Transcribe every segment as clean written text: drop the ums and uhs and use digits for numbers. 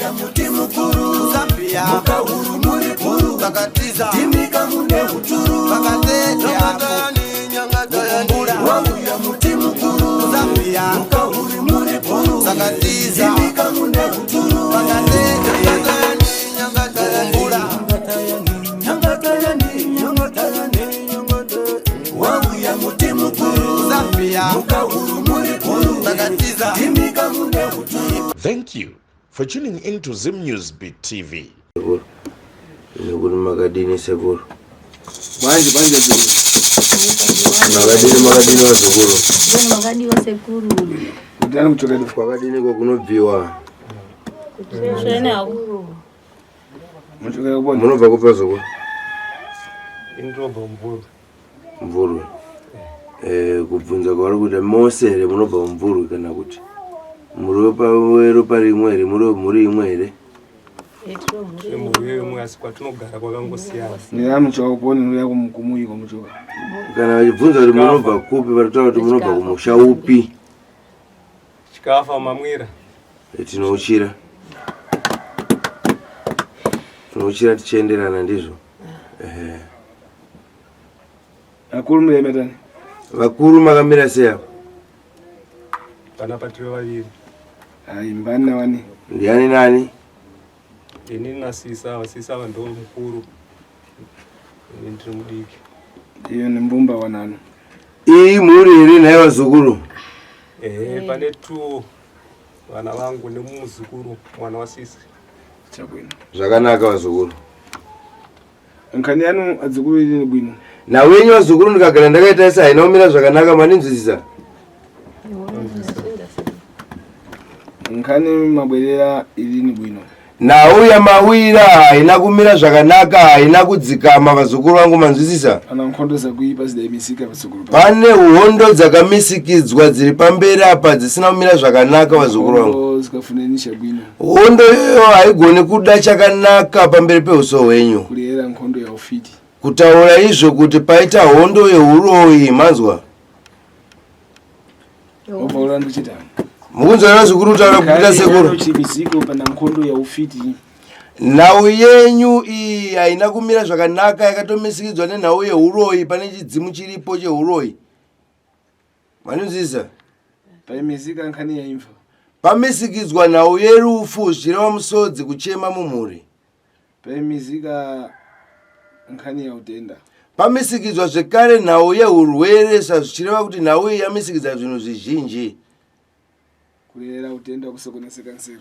Wauya muti mukuru Zambia mukahuru muri guru Vakatiza ndimika mune uturu Mukumbura Wauya muti mukuru Zambia mukahuri muri guru Sakatiza ndimika mune uturu Mukumbura Nyangatayani, nyangatayani, wauya muti mukuru Zambia mukahuru muri guru Sakatiza ndimika mune uturu. Thank you for tuning in to Zim News Beat TV. Sekuru, sekuru makadini sekuru? Manje manje sekuru. Makadini makadini vazukuru? Mbona makadiwa sekuru? Kutani kuchoka Kwakadini ko kunobviwa? Zvene hakuru. Muchokera kubona. Munobva kupi vazukuru? Indinobva mumvurwi. Mvurwi. Eh, kubvunza kwavari kuita mose here munobva mumvurwi kana kuti muri weropa rimwe here muri wemhuri imwe here? Nemhuri imwe asi kwatinogara kwakangosiyana. Nira muchoka kuponi nuya kumukumuyi kwamuchoka. Kana vachibvunza kuti munobva kupi varikutaura kuti munobva kumusha upi? Chikafa mamwira. Eh, tinouchira. Tinouchira tichienderana ndizvo. Ehe. Vakuru muremetani. Vakuru makamira sei apa? Panapa tiri vaviri. Hayi mbani nawani. Ndiani nani? Ini nasisa ava, sisa ava ndo mukuru. Ini ndiri mudiki. Iyo nembumba wanano. Iyi mhuri here nhai vazukuru? Ehe, pane two vana vangu nemuzukuru mwana wasisi. Chabwino. Zvakanaka vazukuru. Nkhani yanu adzukuru ili bwino. Nhau yenyu vazukuru ndikagara ndakaitarisa haina kumira zvakanaka mandinzwisisa. Nkhani mabwerera ilini bwino. Nhau yamawira haina kumira zvakanaka haina kudzikama vazukuru vangu manzwisisa. Pana nkhondo zakuipa zidayimisika patsogolo pa. Pane hondo dzakamisikidzwa dziri pamberi apa dzisina kumira zvakanaka vazukuru vangu. Nkhondo zikafunanisha bwino. Hondo iyoyo haigoni kuda chakanaka pamberi peuso hwenyu. Kulera nkhondo ya ufiti. Kutaura izvo kuti paita hondo yehuroyi manzwa. Obva uranduchita. Mukunzwa here vazukuru kutaura kuita sekuru? Chibiziko pana nkhondo ya ufiti. Nhau yenyu iyi haina kumira zvakanaka yakatomisikidzwa nenhau yehuroyi pane chidzimu chiripo chehuroyi. Manzwisisa? Paimizika nkhani ya imfa. Pamisikidzwa nhau yerufu zvichireva musodzi kuchema mumhuri. Paimizika nkhani ya utenda. Pamisikidzwa zvekare nhau yehurwere sazvichireva kuti nhau iyi yamisikidza zvinhu zvizhinji. Kurera utenda kusokoneseka nseru.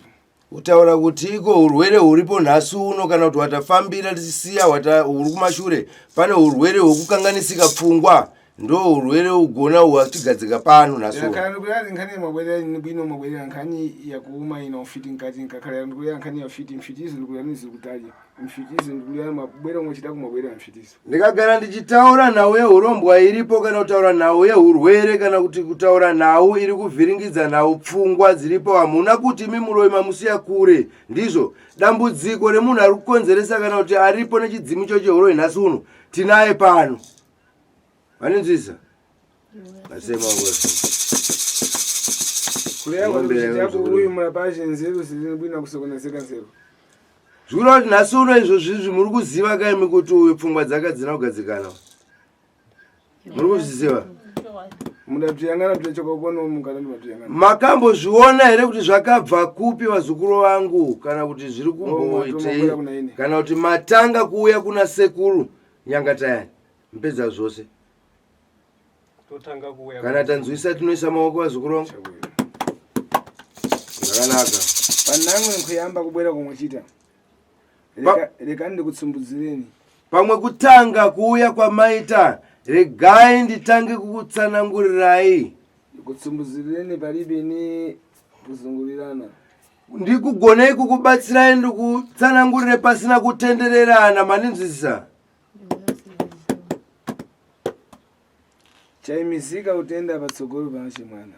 Kutaura kuti iko hurwere huripo nhasi uno kana kuti hwatafambira tichisiya hwata huri kumashure pane hurwere hwekukanganisika pfungwa ndo hurwere ugona hwatigadzika pano nhasi uno. Yakhala ndikulera nkhani mabwerera bwino mabwerera nkhani yakuuma ina ufiti mkati nkakhala ndikulera nkhani ya ufiti mfitizo ndikulera nizikutali mfitizo ndikulera mabwera omwe chida kumabwerera mfitizo. Ndikagara ndichitaura nhau yehurombwa iripo kana kutaura nhau yehurwere kana kuti kutaura nhau iri kuvhiringidza nhau pfungwa dziripo hamuna kuti imi muroyi mamusiya kure ndizvo dambudziko remunhu ari kukonzeresa kana kuti aripo nechidzimu icho chehuroyi nhasi uno tinaye pano vaninzwisa Kulera kuti uyu murapashe nzeru zilini bwino kusokoneseka nzeru. Zvikureva kuti nhasi uno izvo zvizvi muri kuziva kaimi kuti uyu pfungwa dzake hadzina kugadzikana. Muri kuzviziva? Makambozviona here kuti zvakabva kupi vazukuru vangu kana kuti zviri kumboitei kana kuti matanga kuuya kuna sekuru Nyangatayani mupedza zvose. Kana tanzwisa tinoisa maoko vazukuru vangu. Zvakanaka. Panamwe nkuyamba kubwera kumwechita. Rekani ndikutsimbudzireni. Pamwe kutanga kuuya kwamaita regai nditange kukutsanangurirai. Kutsimbudzireni palibe ni kuzungurirana. Ndikugonei kukubatsirai ndikutsanangurire pasina kutendererana mandinzwisisa. Chaimizika utenda patsogolo pache mwana.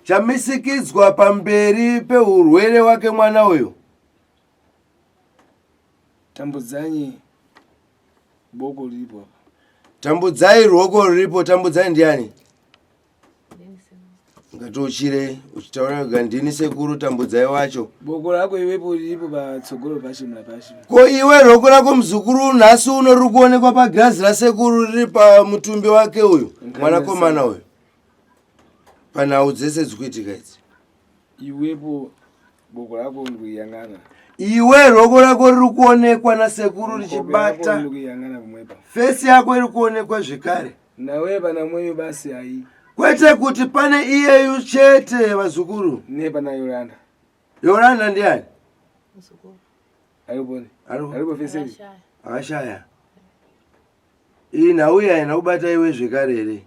Chamisikidzwa pamberi pehurwere wake mwana uyu. Tambudzanyi boko riripo apa. Tambudzai ruoko ruripo, tambudzai ndiani? Ngatiuchire uchitaura wega, ndini sekuru Tambudzai wacho. Boko rako iwepo riripo patsogolo pashi muna pashi. Ko iwe roko rako muzukuru nhasi uno riri kuonekwa pagirazi rasekuru riri pamutumbi wake uyu mwanakomana uyu panhau dzese dziri kuitika idzi. Iwepo boko rako ndikuyang'ana. Iwe roko rako riri kuonekwa nasekuru Boko rako richibata ndikuyang'ana kumwepa. Fesi yako iri kuonekwa zvekare. Nawe pana mweyo basi ayi. Kwete kuti pane iyeyu chete vazukuru. Ne pana Yolanda. Yolanda ndiani? Muzukuru. Ariponi. Aripo. Aripo feseri. Akashaya. Akashaya. Iyi nhau iyi haina kubata iwe zvekare here?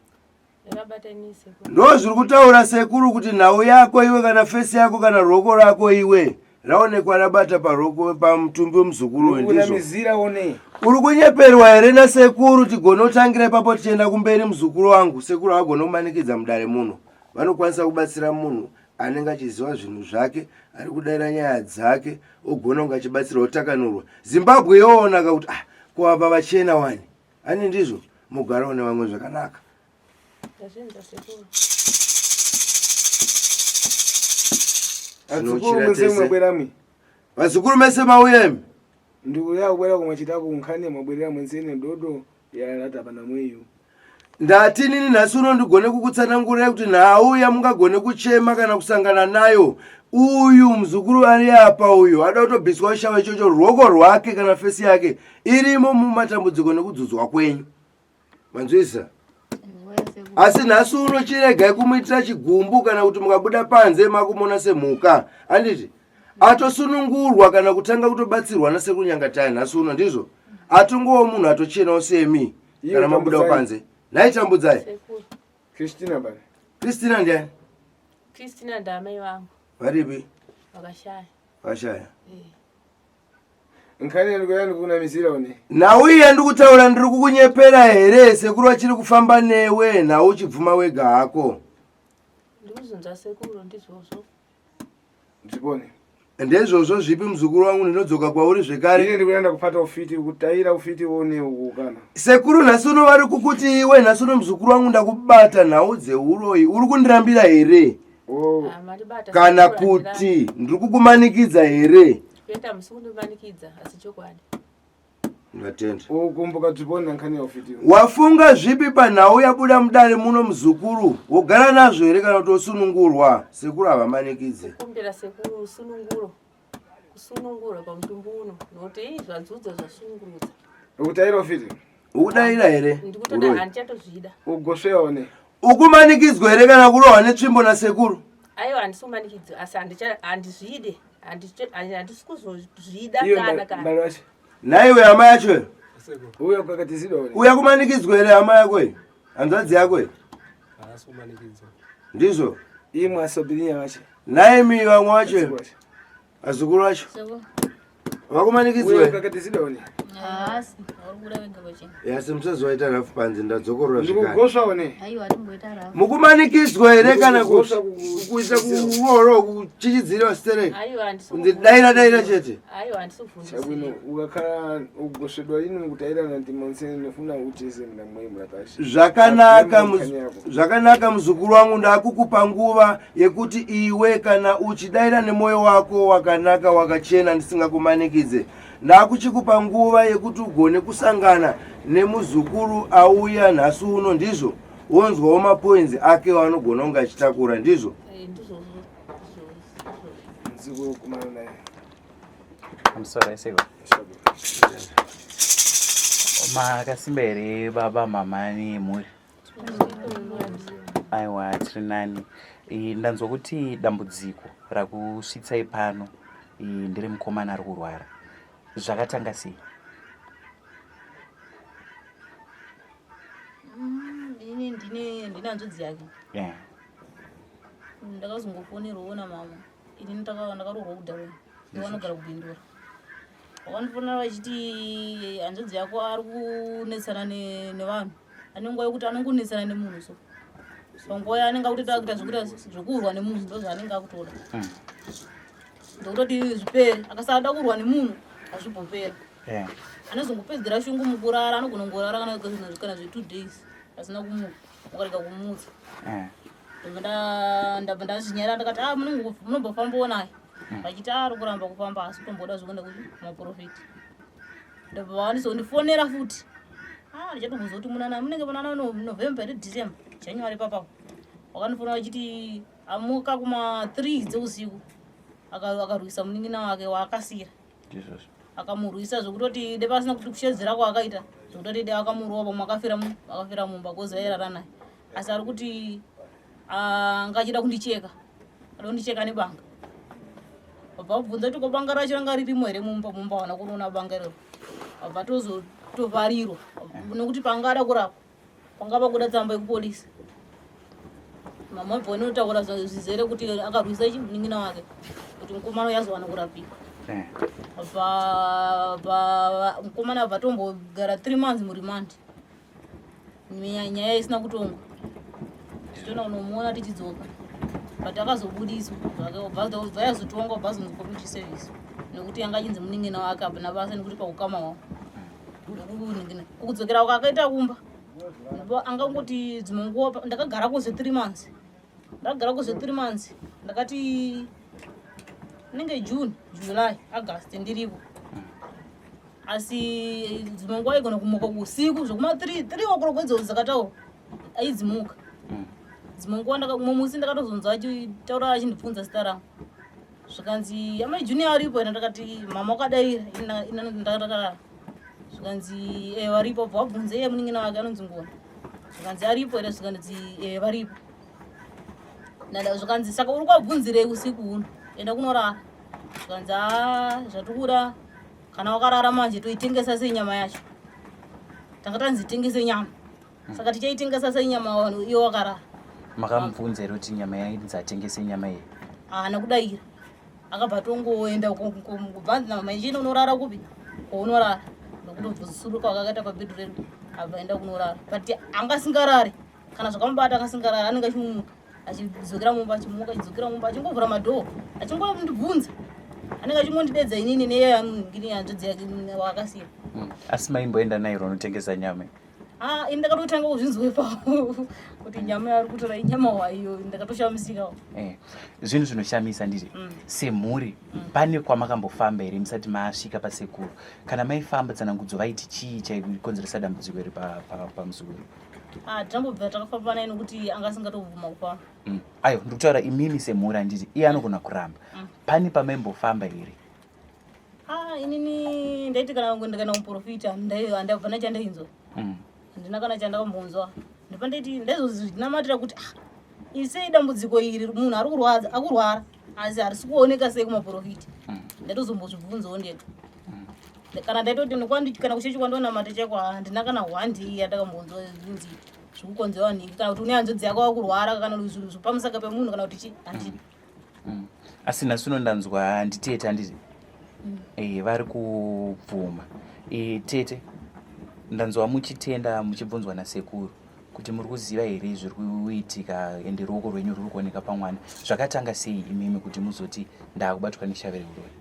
Yakabata ini sekuru. Ndo zviri kutaura sekuru kuti nhau yako iwe kana fesi yako kana rwoko rako iwe raonekwa rabata parwoko pamutumbi wemuzukuru uyu, ndizvo. Unamizira one. Uri kunyeperwa here nasekuru? Tigone kutangira ipapo tichienda kumberi muzukuru wangu. Sekuru havagone kumanikidza mudare muno. Vanokwanisa kubatsira munhu anenge achiziva zvinhu zvake, ari kudaira nyaya dzake, ogona kunge achibatsirwa otakanurwa. Zimbabwe yoonaka kuti ah, ko apa vachena wani. Ani ndizvo mugarawo nevamwe zvakanaka. Ndazvinzwa sekuru. Adzukuru Tinochira mwese tese. mwabwera mwi. Vazukuru mese mauya imi. Ndikuya kubwera kumwe chitako nkhani mwabwerera mwenzene dodo yarata pana mweyo. Ndati nini nhasi uno ndigone kukutsanangurirai kuti nhau yamungagone kuchema kana kusangana nayo. Uyu muzukuru ari apa uyu ada kutobviswa chishava ichocho, ruoko rwake kana fesi yake irimo mumatambudziko nekudzudzwa kwenyu. Manzwisa? Asi nhasi uno chiregai kumuitira chigumbu kana kuti mukabuda panze makumona semhuka. Anditi atosunungurwa kana kutanga kutobatsirwa nasekuru Nyangatayani nhasi uno, ndizvo? Atongowo munhu atochenawo semi Iye kana mabudawo Tambudzai. panze. Nhai Tambudzai. Sekuru. Christina bana. Christina ndiani? Christina ndamai vangu. Varipi? Vakashaya. Vashaya. Eh. Nkhani ndikuya ndikunamizira one. Nhau iyi yandikutaura ndiri kukunyepera here? Sekuru vachiri kufamba newe, nhau uchibvuma wega hako. Ndikuzvinzwa sekuru ndizvozvo. Ndipone. Ndezvozvo zvipi muzukuru wangu? Ndinodzoka kwauri zvekare. Ine ndikuenda kupata ufiti kutaira ufiti one uku kana. Sekuru nhasi uno vari kukuti iwe nhasi uno muzukuru wangu ndakubata nhau dzeuroyi. Uri kundirambira here? Oh. Ah, mandibata Kana sekuru, handirambi. kuti ndiri kukumanikidza here? Kuita musi kundimanikidza asi chokwadi. Ndatenda. Ukumbuka dzipone nkhani ya ufiti. Wafunga zvipi panhau yabuda mudare muno muzukuru? Wogara nazvo here kana kuti wosunungurwa? Sekuru havamanikidze. Kumbira sekuru rusununguro. Kusunungurwa pamutumbi uno nokuti ii zvadzudza zvasunungurudza. Ukutaira ufiti. Ukudaira here? Ndikutoda Uroyi. handichatozvida. Ugosweya one. Ukumanikidzwa here kana kurohwa netsvimbo nasekuru? Aiwa handisi kumanikidzwa asi handizvide. Handisi kuzozvida Iyo kana kana. mbalo wacho. Nhaiwe hama yacho, Sekuru. Uya kukakatizidwa one. uya kumanikidzwa here hama yako iyi? Hanzvadzi yako iyi? Haasi kumanikidzwa. Ndizvo? Imwe asobilinya wacho. Nhaimi vamwe vacho, vazukuru vacho vakumanikidzwa Uya here? kukakatizidwa one. Haasi, uri kuda wega pachena. Yasi musazowaita rafu panze, ndadzokorora zvekare. Ndikugoswa one. Aiwa atimboita rafu. Mukumanikidzwa here kana Ndikugoswa kuisa kuoro kuchichidziriwa stereki? Aiwa handisi Kunzi daira daira chete. Aiwa handisi Chabwino kuvhundisira. ukakhala ugoswedwa lini mukutairana ndimonsene nofuna ucheze mna mwe mulapashi. Zvakanaka Nkhani yako. zvakanaka muzukuru wangu, ndakukupa nguva yekuti iwe kana uchidaira nemwoyo wako wakanaka wakachena ndisingakumanikidze, ndakuchikupa nguva yekuti ugone kusangana nemuzukuru auya nhasi uno, ndizvo? Wonzwawo mapoinzi ake waanogona kunge achitakura, ndizvo? Eh, ndizvozvo. Ndizvozvo. Mzukuru kumana naye. Pamusoro eseko. Makasimba here baba, mama nemhuri? Aiwa tiri nani. Ndanzwa kuti dambudziko rakusvitsai pano ndiri mukomana ari kurwara. Zvakatanga sei? Ini ndine hanzvadzi yake. Ndakazongofonerwawo namama. Ini ndakaroorwa kudhara. Ndovanogara kuBindura. Vakandifonera vachiti hanzvadzi yako ari kunetsana nevanhu. Ane nguva yekuti anongonetsana nemunhu so. Panguva yaanenge akutoita kuita zvekuita zvekurwa nemunhu ndo zvaanenge akutoda. Ndokutoti zvipere. Akasada kurwa nemunhu hazvimbopera. Anozongopedzera shungu mukurara, anogona kungorara kana zve 2 days asina kumuka, ukarega kumutsa. Ndabva ndazvinyara ndakati a munombofambawo naye vachiti ari kuramba kufamba asi kutomboda zvekuenda kumaprofiti. Ndabva vanisondifonera futi, a ndichatobvunza kuti munana munenge munana November here, December, January papapo. Wakandifonera vachiti amuka kuma 3 dzeusiku, akarwisa munin'ina wake waakasira. Ndizvozvo. Akamurwisa zvekutoti de pasina kuti kushedzera kwaakaita, zvekutoti de akamurova, pamwe akafira mumba kozi airara naye. Asi ari kuti anga achida kundicheka, ada kundicheka nebanga. Vabva vabvunza kuti ko banga racho ranga ririmo here mumba? Mumba wana kunoona banga iroro. Vabva tozotovharirwa nekuti panga ada kurapwa panga pakuda tsamba yekupolisi. Mama bva inotaura zvizere kuti akarwisa chi munin'ina wake kuti mukomana uyu azowana kurapiwa. Mukomana abva tombogara 3 months muremand, nyaya isina kutongwa. Tichitoona kunomuona tichidzoka, but akazobudiswa zvake, bva yazotongwa, bva azonzi community service nekuti yanga achinzi munin'ina wake hapana basa nekuti paukama hwavo. Kudzokera kwakaita kumba, ndipo angangoti dzimwe nguva ndakagara kuze 3 months, ndakagara kuze 3 months. Ndakati inenge June, July, August ndiripo, asi dzimwe nguva aigona kumuka usiku zvekuma 3 3 o'clock idzodzo dzakataurwa, aidzimuka. Dzimwe nguva mumwe musi ndakatozonzwa achitaura achindibvunza zita rangu, zvikanzi, "Amai Junior aripo here?" Ndakati, "Mama wakadaira ina ndakarara." Zvikanzi, "E, varipo." Bva wabvunza iye munin'ina wake anonzi Ngoni, zvikanzi, "Aripo here?" Zvikanzi, "E, varipo." Zvikanzi, "Saka uri kwabvunzirei usiku huno? Enda kunorara." Zvikanzi, "A, zvatikuda kana wakarara manje toitengesa sei nyama yacho? Tanga tanzi tengese nyama, saka tichaitengesa sei nyama vanhu iwe wakarara?" Makamubvunza here kuti nyama yainzi atengese nyama iyi? Haana kudaira, akabva tongoenda kubvanzi namama unorara kupi kwaunorara, nokutobvusuruka wakakaita pabhedhu redu, abva enda kunorara. But anga asingarare kana zvakamubata, anga asingarare, anenge achimuka achidzokera mumba, achimuka achidzokera mumba, achingovhura madhoo, achingondibvunza, anenge achingondidedza inini neyangini hanzvadzi yake waakasiya. Asi maimboenda naye unotengesa nyama iyi? Ah, ini ndakatotanga kuzvinzwa ipapo kuti nyama yaari kutora inyama waiyo, ndakatoshamisikawo. Zvinhu zvinoshamisa nditi semhuri pane kwamakambofamba here musati masvika pasekuru? Kana maifamba, tsanangudzo vaiti chii chaikonzeresa dambudziko iri pamuzukuru? Ah, tinambobvira takafamba naye nokuti anga asingatobvuma kufamba. Aiwa, ndiri kutaura imimi semhuri, handiti iye anogona kuramba. Pane pamaimbofamba here? Ah, inini ndaiti kana ndikaenda kumuprofita handabva chandainzwa. Handina kana chandakambonzwa. Ndipa ndaiti ndaizozvinamatira kuti ah, isei dambudziko iri, munhu ari kurwadza, akurwara, asi harisi kuoneka sei kumaprofita? Ndaitozombozvibvunzawo ndega. Kana ndaitoti kana kuchechi kwandonamata chaiko, handina kana hwandi yandakambonzwa inzi zvikukonzera nhingi, kana kuti une hanzvadzi yako wakurwara, kana kuti zvinhu zvepamusaka pemunhu, kana kuti chi, handina. Asi nhasi uno ndanzwa nditete, handiti? Vari kubvuma. Tete, ndanzwa muchitenda muchibvunzwa nasekuru kuti muri kuziva here zviri kuitika, ende ruoko rwenyu ruri kuoneka pamwana. Zvakatanga sei imimi kuti muzoti ndaakubatwa neshave reuroyi?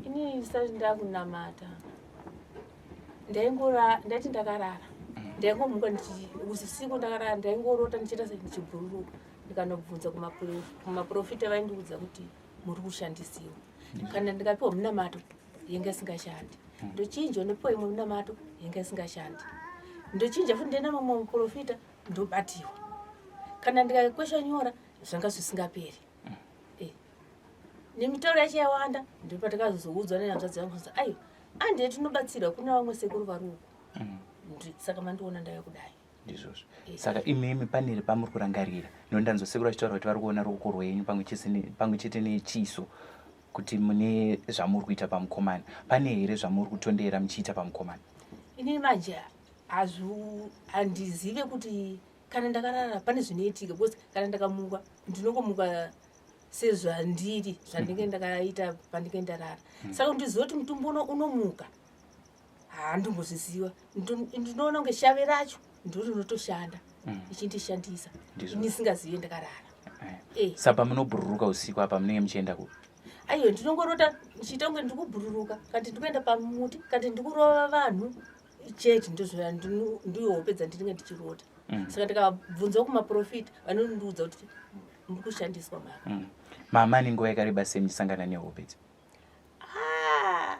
Inini ndisati ndakunamata ndaiti ndakarara ndaingomuka usiku ndakarara ndaingorota ndichiita se ndichibhururuka. Ndikanobvunza kumaprofita, vaindiudza kuti muri kushandisiwa. Kana ndikapiwa munamato yenge isingashandi, ndochinja, ndopiwa imwe munamato yenge isingashandi, ndochinja futi, ndienda mamwe muprofita, ndobatiwa. Kana ndikakwesha nyora zvanga zvisingaperi. Nemitauro yacho yawanda, ndopatakazozoudzwa nehanzvadzi yangu kuti aiwa, andiye tinobatsirwa kuna vamwe sekuru vari uko. Saka mandiona ndauya kudai. Ndizvozvo. Saka imimi paneri pamuri kurangarira nondanzwa sekuru achitaura kuti vari kuona ruoko rwenyu pamwe chete nechiso kuti mune zvamuri kuita pamukomana, pane here zvamuri kutondera muchiita pamukomana? Inini manje handizive kuti kana ndakarara pane zvinoitika, because kana ndakamuka ndinongomuka sezvandiri, zvandinge ndakaita pandinge ndarara. Saka ndizive kuti mutumbi uno unomuka, handimbozviziva. Ndinoona kunge shave racho ndo rinotoshanda ichindishandisa. Ndizvo. Ndisingazive ndakarara. Saka munobhururuka usiku apa munenge muchienda kupi? Aiwa, ndinongorota ndichiita kunge ndiri kubhururuka, kandi ndikuenda pamuti, kandi ndikurova vanhu chete. Ndiyo hope dzandinenge ndichirota. Saka ndikabvunzawo kumaprofita vanondiudza kuti muri kushandiswa mama. Mama nenguva yakareba sei muchisangana nehope idzi? Ah,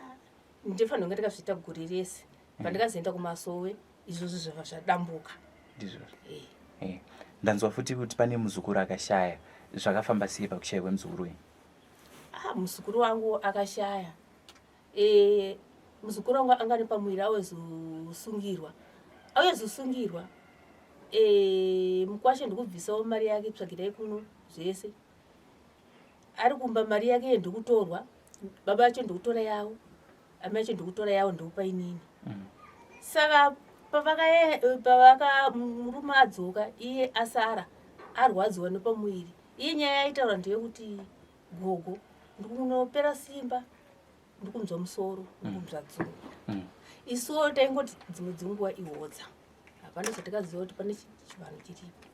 ndinofanira kunge ndakazviita gore rese. Pandikazoenda kumasowe izvozvo zvabva zvadambuka. Ndizvozvo. Ndanzwa futi kuti pane muzukuru akashaya. Zvakafamba sei pakushaya kwemuzukuru wenyu? Ah, muzukuru wangu akashaya. Muzukuru wangu anga nepamuviri awezosungirwa. Awezosungirwa. Mukwashe ndikubvisawo mari yake tsvagirai kuno zvese. Ari kumba mari yake ndikutorwa. Baba vacho ndikutora yavo. Amai vacho ndikutora yavo ndikupa inini. Saka pavaka murume adzoka iye asara arwadziwa nepamuviri. Iye nyaya yaitaura ndeyekuti gogo ndikunopera simba, ndikunzwa musoro, ndikunzwa dzungu. Isuwo taingoti dzimwe dzenguva ihodza. Hapana zvatakaziva kuti pane chivanhu chiripo.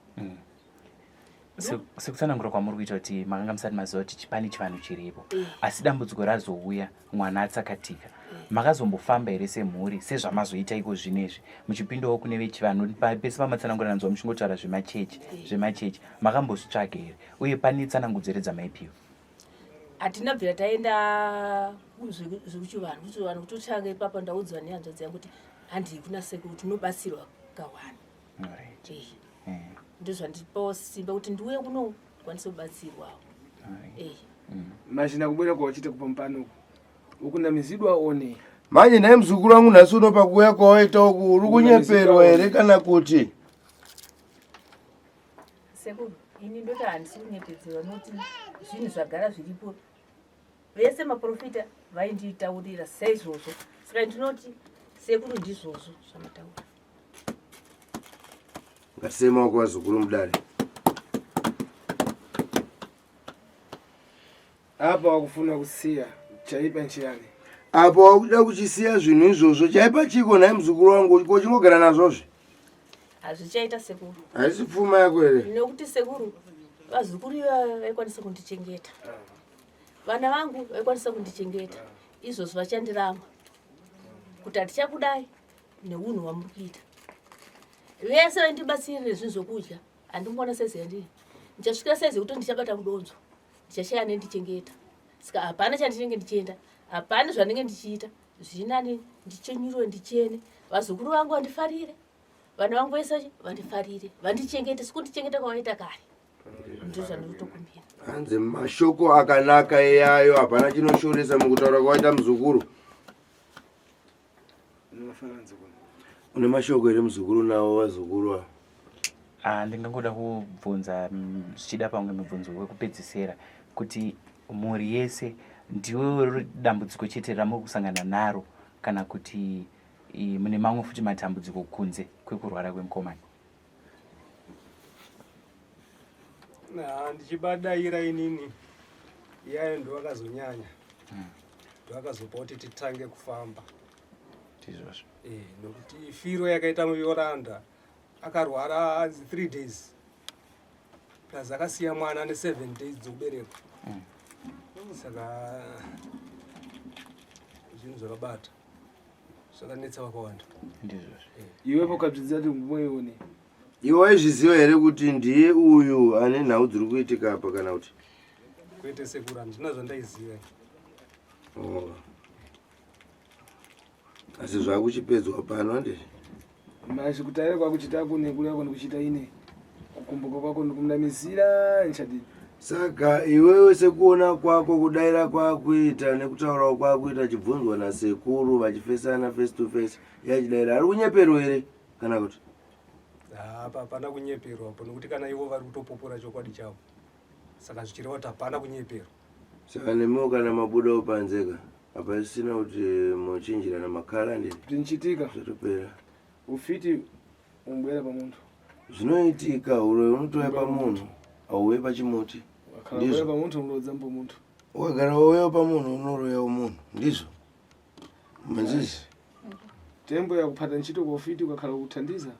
Sekutsanangura kwamuri kuita kuti makanga musati maziva kuti pane chivanhu chiripo, asi dambudziko razouya mwana atsakatika. Makazombofamba here semhuri sezvamazoita iko zvinezvi muchipindawo kune vechivanhu? Pese pamatsanangura nanzwa muchingotaura zvemachechi, zvemachechi, makambozvitsvaga here uye pane tsanangudzo here dzamaipiwa? Hatina bvira taenda zvekuchivanhu. Kuchivanhu kutotanga ipapa ndaudzwa nehanzvadzi yangu kuti handii kuna sekuru tinobatsirwa kawani. Ndozvandipawo simba kuti ndiuye kuno ndikwanise kubatsirwawo. Mashina kubwera kwawachita kupampano uku ukunamizidwa one. Manje nhai muzukuru wangu, nhasi uno pakuuya kwawaita uku uri kunyeperwa here kana kuti? Sekuru, ini ndoti handisi kunyepedzerwa nokuti zvinhu zvagara zviripo. Vese maprofita vainditaurira saizvozvo, saka ndinoti sekuru ndizvozvo zvamataura. Ngatisei maoko vazukuru mudare. Apa wakufuna kusiya chaipa nchiyani? Apa wakuda kuchisiya zvinhu izvozvo, chaipa chiko nhai muzukuru wangu? Ko chingogara nazvozve? Hazvichaita sekuru. Haisi pfuma yako here? Nekuti sekuru, vazukuru ivava vaikwanisa kundichengeta, vana vangu vaikwanisa kundichengeta. Izvozvo vachandiramba kuti hatichakudai neunhu hwamuri kuita. Vese vaindibatsira nezvinhu zvokudya handimboona saizi yandiri. Ndichasvika saizi yekuti ndichabata mudonzvo, ndichashaya nendichengeta. Saka hapana chandinenge ndichienda, hapana zvandinenge ndichiita. Zvirinani ndichenyurwe, ndichene, vazukuru vangu vandifarire, vana vangu vese vandifarire, vandichengete sekundichengeta kwavaita kare. Ndizvo zvandinotokumbira. Hanzi mashoko akanaka iyayo, hapana chinoshoresa mukutaura kwawaita muzukuru. Une mashoko here muzukuru nawo vazukuru ava? Ndingangoda kubvunza, zvichida pamwe mibvunzo wekupedzisira, kuti mhuri yese ndiwo dambudziko chete ramuri kusangana naro kana kuti mune mamwe futi matambudziko kunze kwekurwara kwemukomana? Ndichibadaira inini iyayo ndo akazonyanya, ndo akazopa kuti titange kufamba. Ndizvozvo. Nokuti firo yakaita Yolanda akarwara anzi 3 days plus akasiya mwana ane 7 days dzokuberekwa. Saka zvinhu zvakabata zvakanetsa vakawanda. Ndizvozvo. Iwepo ukabvidzira kuti ngumoione. Iwe waizviziva here kuti ndiye uyu ane nhau dziri kuitika apa kana kuti? Kwete sekuru, handina zvandaiziva. Oh. Asi zvakuchipedzwa pano handizvo? Mashi kutaira kwakuchita kune kuri kwako ndikuchita ine kukumbuka kwako ndikumudamizira nchadini. Saka iwewe sekuona kwako kudaira kwakuita nekutaurawo kwakuita chibvunzwa nasekuru vachifesana face to face yachidaira, ari kunyeperwa here kana kuti? Apa hapana kunyeperwa apo, nokuti kana ivo vari kutopupura chokwadi chavo, saka zvichireva kuti hapana kunyeperwa. Saka nemiwo kana mabudawo panze ka hapasisina kuti mochinjirana makara ndi Zvinchitika zvotopera. Ufiti umbwera pamuntu. Zvinoitika, uroyi unotouya pamunhu, hauuye pachimuti. Wakhala bwera pamuntu unodza mbo muntu. Ukagara wauya pamunhu unoroyawo munhu, ndizvo manzizi. Tembo yakupata ntchito kwa ufiti ukakhala kuthandiza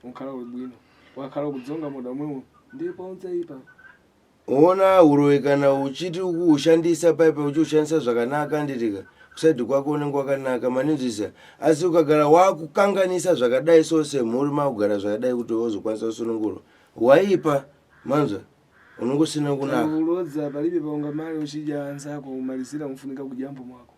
ukhala uli bwino. Wakhala kudzonga muda mwemwe ndipo udzaipa. Ona huroyi kana uchiti ukuhushandisa paipa uchiushandisa zvakanaka anditika kusaidhi kwako unenge wakanaka maninzwisa asi ukagara wakukanganisa zvakadai so semhuri makugara zvakadai kuti wazokwanisa kusunungurwa waipa manzwa unenge usina kunaka. Ulodza palibe paungamale uchidya anzako umalizira umfunika kudyambo mwako.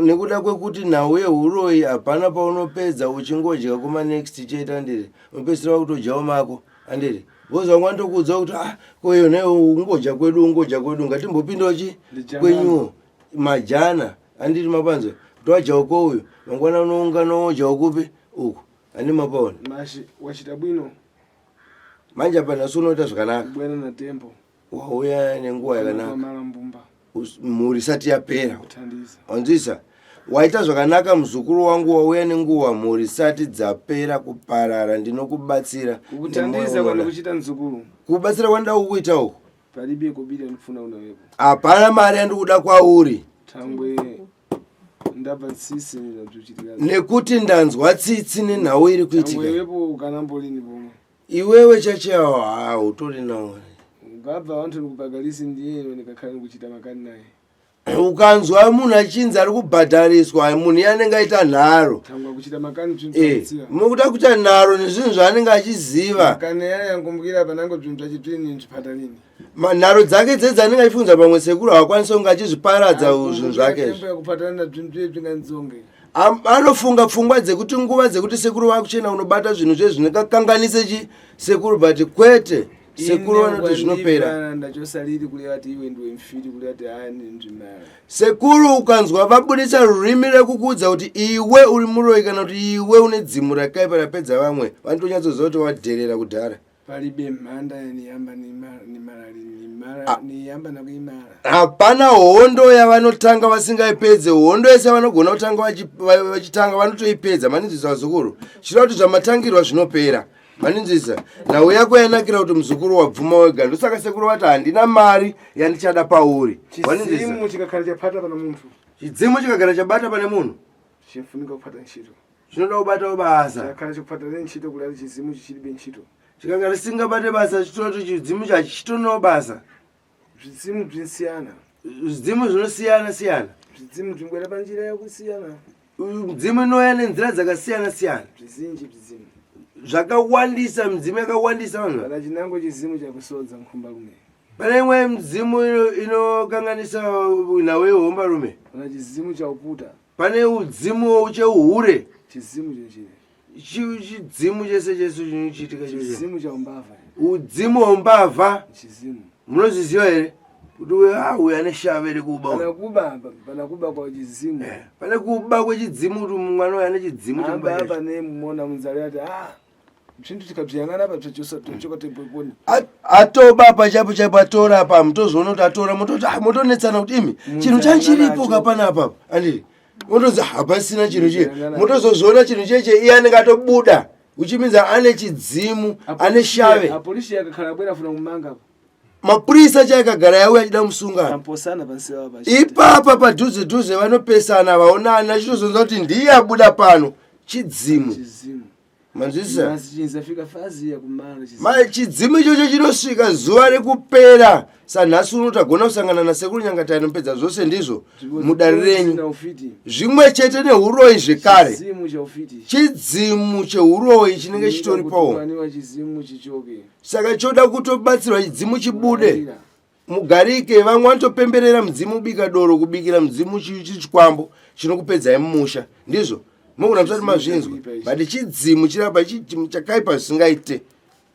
Nekuda kwekuti nhau yehuroyi hapana paunopedza uchingodya kuma next chete andiri unopedzisira wakutodyawo mako andiri because vamwe vanotokuudza kuti ah ko iyo nayo ungodya kwedu ungodya kwedu ngatimbopindawo chi kwenyuwo majana andiri mapanzwa kuti wadyawo kouyu mangwana unoungana wodyawo kupi uku andi mapaona Mashi wachita bwino manje apa nhasi unoita zvakanaka kubwera na tembo wauya nenguva yakanaka mara mbumba mhuri isati yapera kuthandiza wanzwisa waita zvakanaka muzukuru wangu wauya nenguva mhuri isati dzapera kuparara ndinokubatsira kukuthandiza nemwoyo unoda. kwandikuchita mzukuru kubatsira kwandida kukuita uku palibe kobiri andikufuna unawepo hapana mari yandikuda kwauri thangwe ndabva tsitsi nezvabzvichitika nekuti ndanzwa tsitsi nenhau iri thangwe kuitika iwepo ukanambolini pomwe iwewe chachawo ha utori nawo ungabva wanthu ndikubagalisi ndiye ino ndikakhala ndikuchita makani naye ukanzwa munhu achinzi ari kubhadhariswa munhu iye anenge aita nharo thangwe akuchita makani Eh, bzvinhu mukuda kuita nharo nezvinhu zvaanenge achiziva makani yaya yangumbukira panango bzvinhu zvachibzvini nzvipata lini Nharo dzake dzedzi anenge achifunza pamwe sekuru haakwanisi kunge achizviparadza zvinhu zvake izvi tembo yakupatana na bzvinhu bzviye bzvinganzonge Anofunga pfungwa dzekuti nguva dzekuti sekuru vakuchena unobata zvinhu zve zvingakanganise chi sekuru but kwete sekuru vanoti zvinopera ndachosaliri kureva ti iwe ndiwe mfiti kureva ti haya nzvimara Sekuru ukanzwa vabudisa rurimi rekukuudza kuti iwe uri muroyi kana kuti iwe une dzimu rakaipa rapedza vamwe vanotonyatsoziva kuti wadherera kudhara. Palibe mhanda yaniyamba nimara nimara niyamba nakuimara. Hapana hondo yavanotanga vasingaipedze. Hondo yese vanogona kutanga vachitanga vanotoipedza. Maninzisa vazukuru, chireva kuti zvamatangirwa zvinopera. Maninzisa nhau yako yanakira kuti muzukuru wabvuma wega, ndosaka sekuru vati handina mari yandichada pauri. Maninzisa Chidzimu chikakhala chapata pana munthu. Chidzimu chikagara chabata pane munhu chifunika kupata ntchito. Chinoda kubatawo basa. Chakhala chikupata ntchito kulali chizimu chichilibe ntchito. Chikanga chisingabate basa chitoti chidzimu chachitonawo basa. Zvidzimu zvinosiyana. Zvidzimu zvinosiyana siyana. Zvidzimu zvingwera panjira yakusiyana. Midzimu inouya nenzira dzakasiyana siyana. Zvizinji zvidzimu. Zvakawandisa, midzimu yakawandisa vanhu. Kana chinango chizimu chakusodza nkhumbalume. Pane imwe midzimu inokanganisa nhau yehombarume. Kana chizimu chauputa. Pane udzimu cheuhure. Chizimu chinchine. Chidzimu chese chese chinochiitika chocho. Chizimu chaumbavha. Udzimu hweumbavha. Chizimu. Munozviziva here kuti uyu ah, uyu ane shave rekuba uyu. Pana kuba pana kuba kwa chizimu. Pane kuba kwechidzimu kuti mwana uyu ane chidzimu chekuba Amba chacho. apa ne mona munzalo yati ah zvintu tikabziyang'ana apa zvachosa tochoka tebweponi. Atoba apa chaipo chaipo atora apa mutozoona kuti atora mototi ah, motonetsana kuti imi chinhu chanchiripo ka panapa anditi motozi hapasina chinhu chiye motozozviona chinhu cheche iye anenge atobuda uchiminza ane chidzimu ane shave. Apolisi yakakhala bwera funa kumanga apa. Mapurisa chaikagara yauya achida musunga Amposana pansi apa. Ipapa padhuze dhuze vanopesana vaonana achitozonza kuti ndiye abuda pano chidzimu. Chidzimu. Manzwisisa? Masichinzafika fazi yakumala chidzimu. Ma chidzimu ichocho chinosvika zuva rekupera sanhasi uno tagona kusangana nasekuru Nyangatayani anopedza zvose ndizvo mudare renyu. Zina ufiti. Zvimwe chete nehuroyi zvekare. Chidzimu chaufiti. Chidzimu chehuroyi chinenge chitori pawo. Kutumaniwa chidzimu chichoke. Saka choda kutobatsirwa chidzimu chibude. Mugarike vamwe vanotopemberera mudzimu kubika doro kubikira mudzimu chikwambo chinokupedzai mumusha ndizvo mogona musati mazvinzwa but chidzimu chirapa chidzimu chakaipa zvisingaite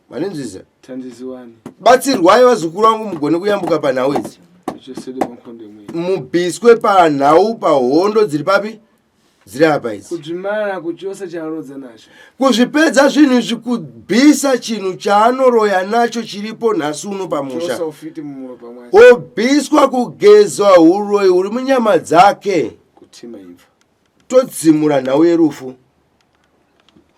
maninzwisa Thandiziwani. Batsirwai vazukuru vangu mugone kuyambuka panhau idzi Chosedwe pankhondo imwe. Mubviswe panhau pahondo dziri papi dziri apa idzi. Kudzvimara kuchosa chaarodza nacho. Kuzvipedza zvinhu izvi kubvisa chinhu chaanoroya nacho chiripo nhasi uno pamusha. Chosa ufiti mumuropa mwake. Obviswa kugezwa huroyi huri munyama dzake. Kutima imfa. Todzimura nhau yerufu.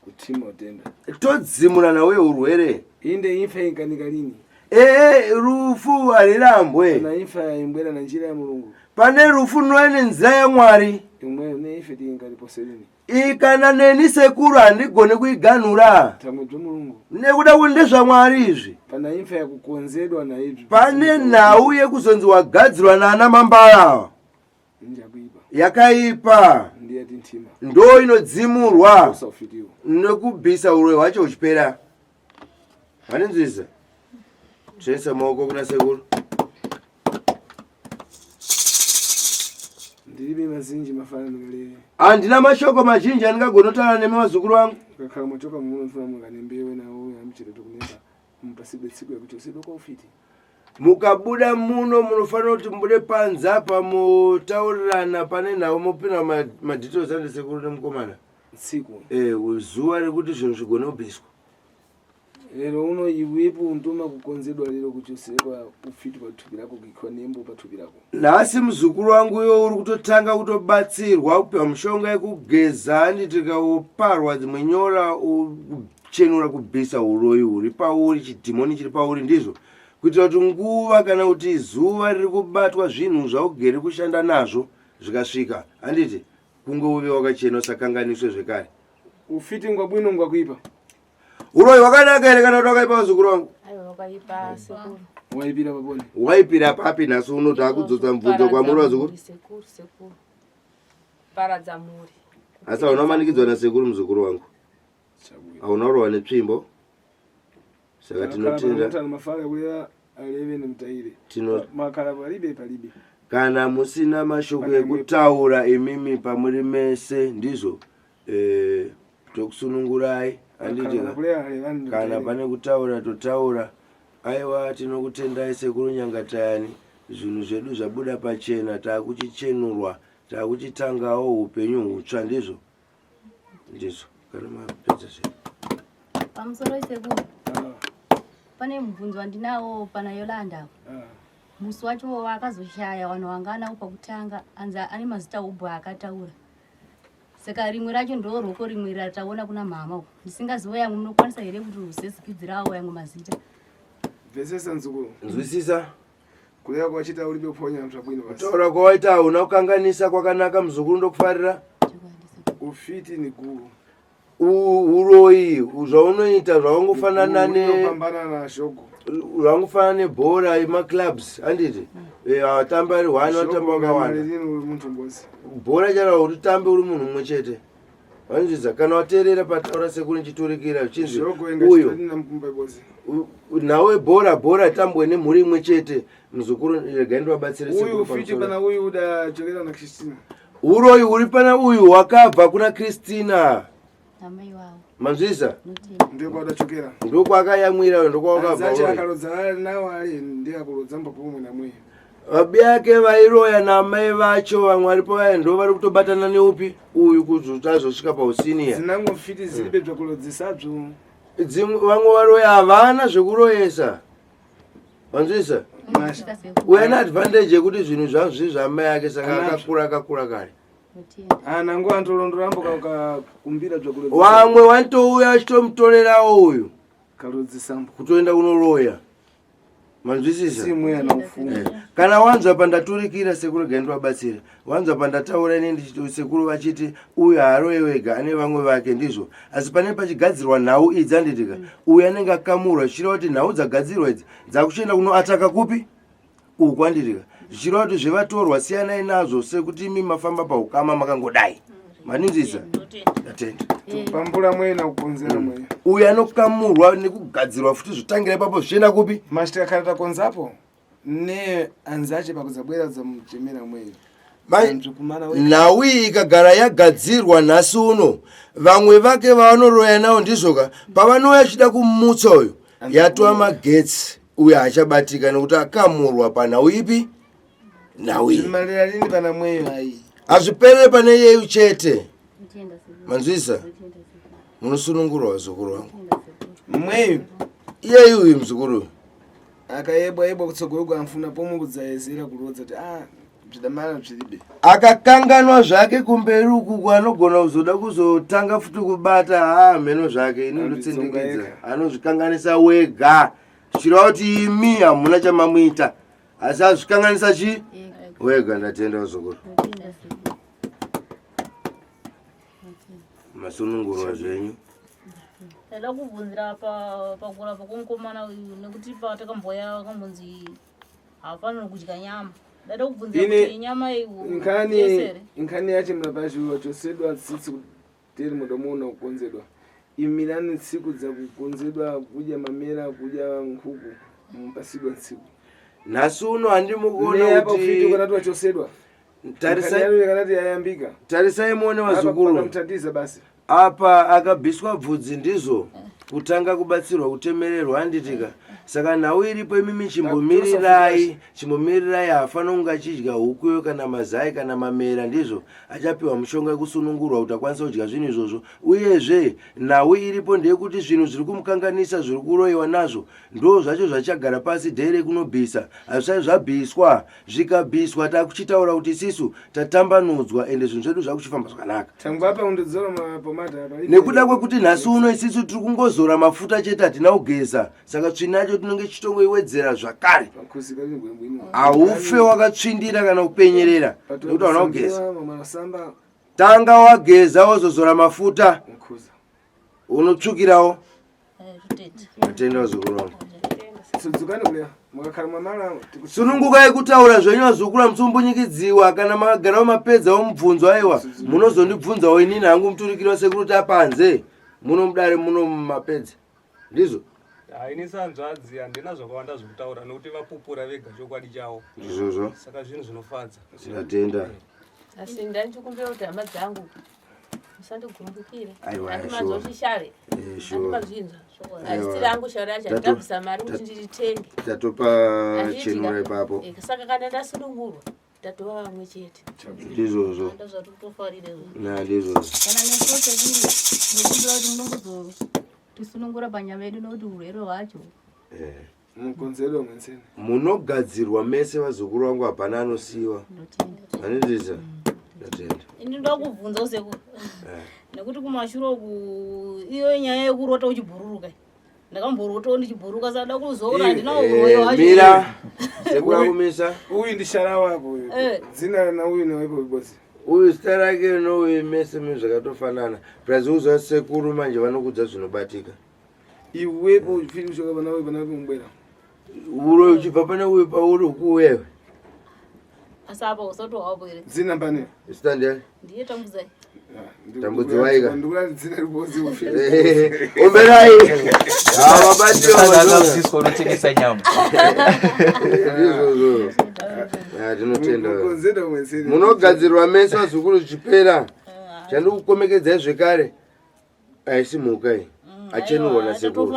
Kutima utenda. Todzimura nhau yeurwere. Inde imfa inkanika lini. Ee rufu harirambwe. Kana imfa yaimbwera na njira ya Mulungu. Pane rufu runouya nenzira yaMwari. Imwe ne ife tingaliposelini Ikana neni sekuru handigone kuiganhura. Thamwe bzomulungu. Nekuda kuti ndezvaMwari izvi. Pana imfa yakukonzedwa naibvi. Pane nhau yekuzonzi wagadzirwa naana mambara ava. Njakuipa. Yakaipa. Ndiye tintima. Ndo inodzimurwa. Usaufitiwa. Nekubvisa uroyi hwacho huchipera. Vaninzwisa? Tsvenesa maoko kuna sekuru. Ndiribe mazinji mafana ndikalere. Handina mashoko mazhinji andingagona kutaura nemi vazukuru vangu. Kakhala mwachoka muno mfuna mukanembewe nawo yamuchete kunemba mupasibe tsiku yakuti usibe kwa ufiti. Mukabuda muno munofanira kuti mubude panze apa motaurirana pane nhau mopinda madetails ande sekuru nemukomana. Tsiku. Eh, zuva rekuti zvinhu zvigone kubviswa. Lero uno iwepo undoma kukonzedwa lero kuchosekwa ufiti pathupi rako kuikiwa nembo pathupi rako. Nhasi muzukuru wangu uyo uri kutotanga kutobatsirwa kupiwa mishonga yekugeza handiti uparwa dzimwe nyora kuchenura kubvisa uroyi huri pauri chidhimoni chiri pauri ndizvo kuitira kuti nguva kana kuti zuva riri kubatwa zvinhu zvaugere kushanda nazvo zvikasvika handiti kunge uve wakachena usakanganiswe zvekare. Ufiti ngwabwino ngwakuipa. Uroyi hwakanaka here kana kuti wakaipa vazukuru vangu? Aiwa wakaipa sekuru. Waipira paponi. Waipira papi nhasi uno takudzodza mubvunzo kwamuri vazukuru? Sekuru sekuru. Paradza mhuri. Asi hauna kumanikidzwa nasekuru muzukuru wangu. Hauna kurohwa netsvimbo. Saka tinotenda. Mafara kuya aleve nemutaire. Tino Makala palibe palibe. Kana musina mashoko ekutaura imimi pamuri mese ndizvo eh, tokusunungurai handiti kana pane kutaura totaura aiwa tinokutendai sekuru nyangatayani zvinhu zvedu zvabuda pachena takuchichenurwa takuchitangawo upenyu hutsva ndizvo ndizvo kana mapedza zve Pamusoro sekuru. Pane mubvunzo wandinawo pana Yolanda. Musi wacho waakazoshaya vanhu vanga anawo pakutanga anzi ane mazita ubwa akataura. Saka rimwe racho ndo roko rimwe rataona kuna mhama uko. Ndisingazivo yamwe munokwanisa here kuti uzezikidzirawo yamwe mazita. Bvesesa nzukuru. Nzwisisa. Kureva kwachita uribe kuponya zvabwino basi. Kutaura kwawaita hauna kukanganisa kwakanaka muzukuru ndokufarira. Ufiti ni guru. Uroyi zvaunoita zvawangofanana ne Unopambana na shogo. zvangofanana nebhora yemaclubs handiti vatambi vari one vatambi vakawanda Muntu ngozi. Bhora chara kuti utambe uri munhu mumwe chete vanzvidza kana wateerera pataura sekuru ndichiturikira zvichinzi Shogo inga uyo chitadina mkumba bozi. Nhau yebhora bhora tambwe nemhuri imwe chete muzukuru regai ndivabatsire Uyu sekuru ufiti pamusoro. pana uyu uda chokera na Christina. Uroyi huri pana uyu hwakabva kuna Christina. Amai wavo. Manzwisa? Ndiyo kwaudachokera. Ndokwakayamwira uyo ndokwakabva Anzache uroyi. akalodza nawo ali ndiye akulodza mbapomwe namwe. Vabi yake vairoya naamai vacho vamwe varipo vaya ndo vari kutobatana neupi uyu kuti azosvika pausiniya. Dzinango mfiti zilibe byakulodzesabyo. Dzimwe vamwe varoya havana zvekuroyesa. Manzwisa? Uyu ane advantage yekuti zvinhu zvazvi zvaamai ake saka akakura akakura kare. Ana ngo antolondorambo kakumbira byakulodzesa. Vamwe vanotouya vachitomutorerawo uyu. Kalodzisambo. Kutoenda kunoroya. Manzwisisa? Simwe ana ufunga. Kana wanzwa pandaturikira sekuru regai ndivabatsire. Wanzwa pandataura ini ndichiti sekuru vachiti uyu haaroye wega ane vamwe vake ndizvo. Asi pane pachigadzirwa nhau idzi handitika. Uyu anenge akamurwa zvichireva kuti nhau dzagadzirwa idzi dzakuchienda kunoataka kupi? Uku handitika. Zvichireva kuti zvevatorwa siyanai nazvo sekuti imi mafamba paukama makangodai. Maninzwisa? Ndatenda. Pambura mwena kukonzera mwena. Uyu anokamurwa nekugadzirwa futi zvotangira ipapo zvichienda kupi? Mashita kana takonzapo ne anzache pakudzabwera dzamuchemera mwena. Nhau iyi ikagara yagadzirwa nhasi uno vamwe vake vavanoroya nawo ndizvoka pavanouya chida kumutsa uyu yatova magetsi uyo hachabatika nekuti akamurwa panhau ipi nhau iyi Zvimarira lini pana mweyo ayi. Hazviperere pane iyeyu chete. Manzwisa? Munosunungurwa vazukuru vangu. Mweyo. Iyeyu uyu muzukuru uyu. Akayebwa yebwa kutsogolo kwamfuna pomwe kudzayezera kulodza kuti ah zvidamana zviribe. Akakanganwa zvake kumberi uku kwanogona kuzoda kuzotanga futi kubata haa mheno zvake ini ndotsindikidza anozvikanganisa wega zvichireva kuti imi hamuna chamamuita asi azvikanganisa chii wega. Ndatenda vazukuru. Masunungurwa zvenyu. Ndaida kubvunzira pakurapa kwomukomana uyu nekuti patakamboya vakambonzi haafaniri kudya nyama. Ndaida kubvunzira kuti nyama iyi yese here? Nkhani yache mnapashi wachosedwa tsitsi kuteri mudomo kukonzedwa imirani tsiku dza kukonzedwa kudya mamera kudya nkhuku mupasidwa tsiku. Nhasi uno handimukuona kuti kanati wachosedwa. Tarisai kanati yayambika. Tarisai muone vazukuru. Mtatiza basi. Apa akabviswa bvudzi ndizvo kutanga kubatsirwa kutemererwa handitika. Saka nhau iripo imimi chimbomirirai, chimbomirirai haafanira kunge achidya hukuyo kana mazai kana mamera ndizvo achapiwa mushonga wekusunungurwa kuti akwanise kudya zvinhu izvozvo. Uyezve nhau iripo ndeyekuti zvinhu zviri kumukanganisa zviri kuroyiwa nazvo ndo zvacho zvachagara pasi dhere kunobvisa hazvisati zvabviswa. Zvikabviswa takuchitaura kuti isisu tatambanudzwa ende zvinhu zvedu zvakuchifamba zvakanaka. Tangwa apa undodzora mapomada apa. Nekuda kwekuti nhasi uno isisu tiri kungozora mafuta chete hatina kugeza saka tsvina yacho tinenge tichitongoiwedzera zvakare. Haufe wakatsvindira kana kupenyerera nekuti hauna kugeza. Tanga wageza wozozora mafuta unotsvukirawo. Atenda vazukuru vangu. Sunungukai kutaura zvenyu vazukuru hamusombunyikidziwa kana makagarawo mapedzawo mubvunzo aiwa munozondibvunzawo inini hangu muturikiri wasekuru tapanze muno mudare muno mapedza ndizvo. Ini sanzvadzi handina zvakawanda zvekutaura nekuti vapupura vega chokwadi chavo. Ndizvozvo. Saka zvinhu zvinofadza. Tinotenda. Asi ndanichikumbira kuti hama dzangu musandigumbukire. Handimanzwa chishave. Handimazvinzwa. Hazisi rangu shave racho handabvisa mari kuti ndiritenge. Tatopa chenura ipapo. Saka kana ndasunungurwa tatova vamwe chete. Ndizvozvo. Na ndizvozvo. Kana nesu sekuru ndinokumbira kuti munongozotisunungura panyama yedu nekuti urwere hwacho. Mukonzero mwensene. Munogadzirwa mese vazukuru vangu hapana anosiyiwa. Anondisa. Ndatenda. Ini ndoda kubvunza sekuru. Nekuti kumashure uku iyo nyaya yekurota uchibhururuka. Ndakamborotawo ndichibhururuka saka da kuzoona handina uroyi wacho. Mira. Sekuru akumisa. Uyu ndishara wako uyu. Dzina na uyu newepo bosi. Uyu zita rake nouyu mese mune zvakatofanana. Plus uzwa sekuru manje vanokudza zvinobatika. Iwepo uchifiri kushoka pana uyu pana kumbwera. Uroyi uchibva pane uyu pauri ukuuya iwe. Asi apa usatohwapo here? Dzina pane. Zita ndiani? Ndiye Tambudzai. Tambudzi waika. Ndikura dzina ribozi ufiri. Omberai. Havabatiwa. Unotengesa nyama. Ndizvozvo. Tinotenda. Mukonzero mwensene. Munogadzirwa mese vazukuru zvichipera. Chandikukomekedzai zvekare. Haisi mhuka iyi. Achenurwa nasekuru.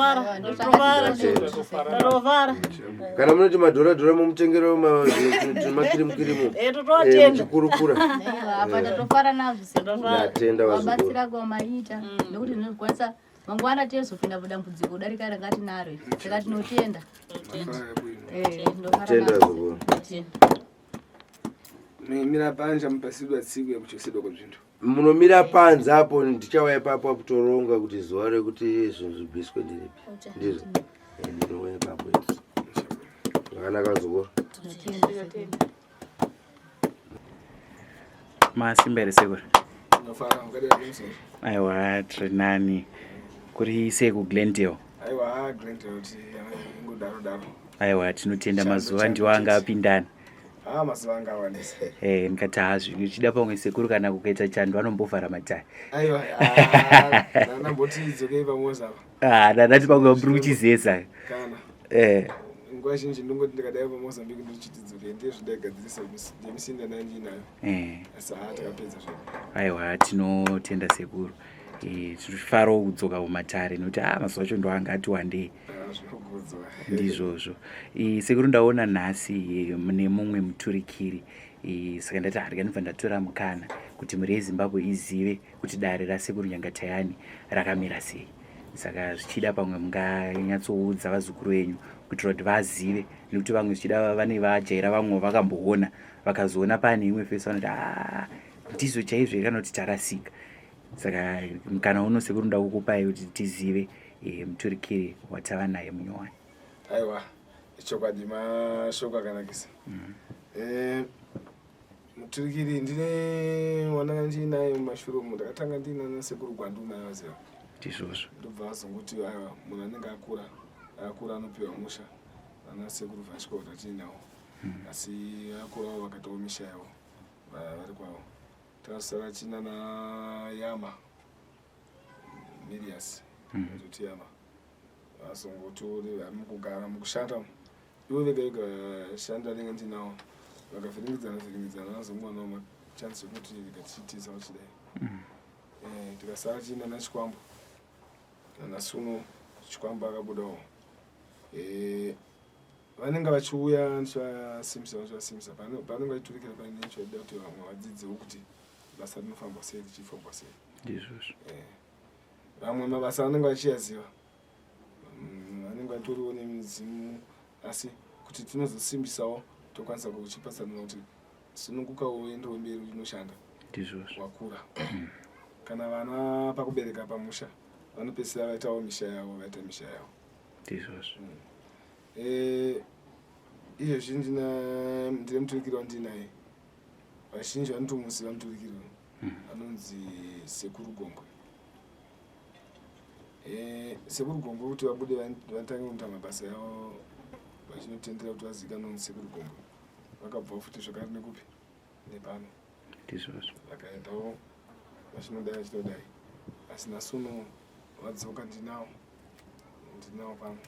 Tatofara. Kana munoti madhora dhora mumutengero makirimu kirimu. Muchikurukura. Apa tatofara nazvo sekuru. Ndatenda vazukuru. Vabatsira kwamaita nekuti tinokwanisa mangwana tezopinda mudambudziko kudarika ranga tinaro. Saka tinotenda. Tenda vazukuru. Mira panja mupasidwa tsiku yekuchosedwa kwezvintu. Munomira panze apo ndichauya ipapo kutoronga kuti zuva rekuti zvinhu zvibviswe ndiripi. Ndizvo. Ndinouya ipapo. Zvakanaka vazukuru. Masimba here sekuru? Aiwa tiri nani. Kuri sei kuGlendale? Aiwa Glendale ti ingodaro daro. Aiwa tinotenda mazuva ndiwo anga apindana. Mazuva anga awandisa. Ndikati hazvi uchida pamwe sekuru kana kukaita chando anombovhara matare. Aiwa ndamboti dzokei pamoza apa. Ndati pamwe muri kuchizeza. Kana. Nguva zhinji ndongoti ndikadai paMozambique ndichiti dzokei ndiye zvindaigadzirisa nemisinda ndandinayo. Asi takapedza zvedu. Aiwa tinotenda sekuru. Tinofarawo kudzoka kumatare nekuti mazuva acho ndo anga ati wandei. Ndizvozvo. Sekuru ndaona nhasi mune mumwe muturikiri. Saka ndati harya ndibva ndatora mukana kuti mhuri yeZimbabwe izive kuti dare rasekuru Nyangatayani rakamira sei. Saka zvichida pamwe munganyatsoudza vazukuru venyu kuitira kuti vazive nekuti vamwe zvichida vane vajaira vamwe vakamboona vakazoona pane imwe fesi vanoti ndizvo chaizvo kana kuti tarasika. Saka mukana uno sekuru ndoda kukupai kuti tizive muturikiri watava naye munyowani. Aiwa, chokwadi mashoko akanakisa. Muturikiri ndine wandanga ndiinaye mumashure umu, ndakatanga ndiina nasekuru Gwanduma yavaziva. Ndizvozvo. Ndobva vazongoti aiwa, munhu anenge akura akura anopiwa musha. Ana sekuru Vasco tatiinawo, asi akurawo vakaitawo misha yavo vari kwavo. Takasara china nayama Mirias, toti yama vazongotori mukugara mukushanda umu. Ivo vega vega vashanda ndenge ndinawo vakavhiringidzana vhiringidzana, vazongowanawo machansi ekuti tikatichitiza vachidai. Tikasara chiina naChikwambo nasuno. Chikwambo akabudawo. Vanenge vachiuya ndichivasimbisa, vachivasimbisa pavanenge vachiturikira pane ndichida kuti vamwe vadzidzewo kuti basa rinofambwa sei, richifambwa sei. Ndizvozvo. Vamwe mabasa vanenge vachiyaziva, vanenge vatoriwo nemidzimu, asi kuti tinozosimbisawo tokwanisa kuchipatsanura kuti sununguka uendewo mberi unoshanda. Ndizvozvo. Wakura. Kana vana pakubereka pamusha vanopedzisira vaitawo misha yavo, vaita misha yavo. Ndizvozvo. Izvezvi ndine muturikiri wandinaye, vazhinji vanotomuziva muturikiri uyu, anonzi Sekuru Gombwe. Sekuru Gombwe kuti vabude vatange kuita mabasa yavo vachinotendera kuti vazivikanwe kunzi Sekuru Gombwe, vakabvawo futi zvakare nekupi nepano. Ndizvozvo. Vakaendawo vachinodai vachinodai, asi nhasi uno vadzoka, ndinawo ndinawo pano,